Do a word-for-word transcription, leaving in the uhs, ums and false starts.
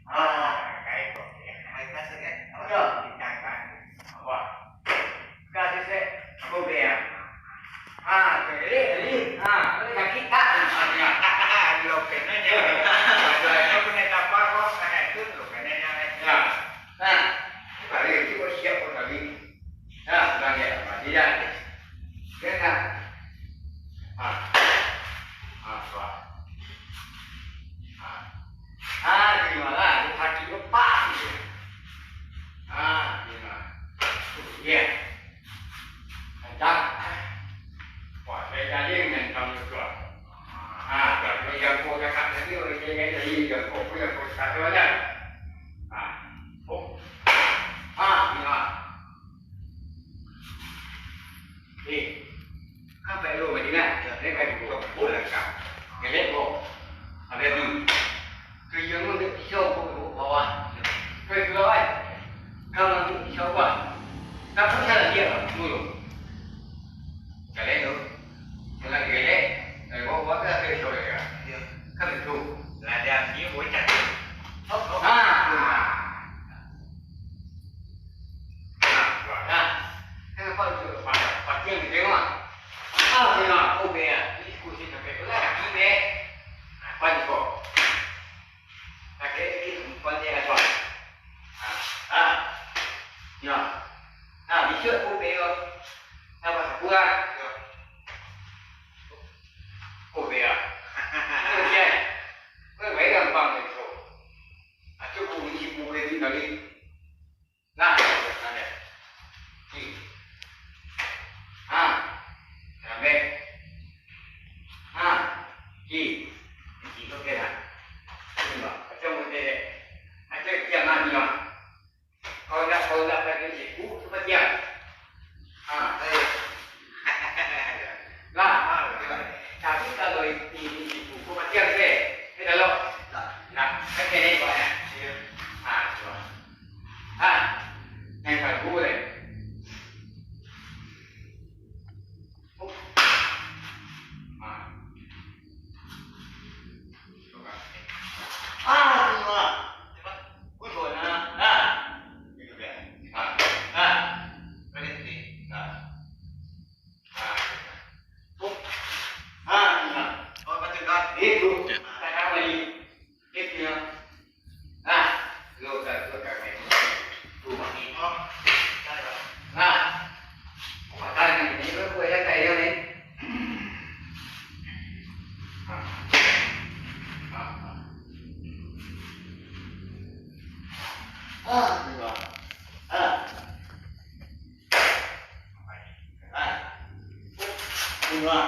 Ah, kain ko. Kain kasut, kan? Apa tu? Bintang, kan? Apa? Kasut, sek. Apa, be, ya? Ah, jadi, jadi. Ah, sakit, tak? Ah, ya. Lo kena je. Kalau itu kena tapa ko, ah, itu lo kena je. Ya. Nah, kali itu ko siap ko tadi. Ya, bilang dia, mati dah. Dia nak. Ah. Ah, suah. Ah. Ah, terima lah. Hati ko pas. Ah, terima. Ya. Kencang. Wah, saya jadi kencang juga. Ah, kalau yang ko cakap tadi, orang dia jadi yang ko, yang ko cakap tu aja. Ah. Oh. Ah, terima. Eh, kan Pak Ero Madinah, ya, saya kan juga bola kan. Gelek ko. Ada tu. Kerja tu dia pisau ko ke bawah. Kau itu lawan. Kau ambil pisau ko. Tapi salah dia, Pak. Dulu. Gelek tu. Kalau gelek, dari bawah ke atas pisau dia. Ya. Kan betul. Lah dia ambil, boleh cakap. Hop, hop. Ah. Nah, nah. Kenapa lu suruh pandang? Pasti yang ditengok. Ah, tengok. Oh, be, ya. Ini kursi sampai belah, kaki, be. Apa ni kok? Pakai sikit, umpan dia, apa? Ah, ah. Ya. Nah, bisa pun, be, ya. Apa, kurang? Ya. Oh, be, ya. Oke. Kau bayar gampang, be, so. Aku pun isi pun boleh tinggal ni. Nah, nah, nah. Ki. Ha. Rame. Ha. Ki. Ki, oke lah. Ini, Pak. Macam mana, dek? Macam kiamat ni, Pak. Kalau nak, kalau nak pakai siku, tu macam. Ha, eh. Lah, ha, tapi kalau ini, ini siku, tu macam, eh. Eh, kalau. Nah, kan kena, Pak, ya? Ya. Ha, cuba. Ha, yang bagus, eh. Ha. Ah, tu lah. Cepat. Kucuk, nah. Nah. Itu dia. Nah. Nah. Balik sini. Nah. Nah. Nah, nah. Oh, betul, kan? Itu. Ya. Sekarang lagi. Itu ya. Nah. Lo, lo, lo, lo, lo. Tuh, Pak. Oh. Nah. Makan ini, lo, gue ya, kayak ini. Ah, ini, Pak. Ah. Ah. Ini, Pak.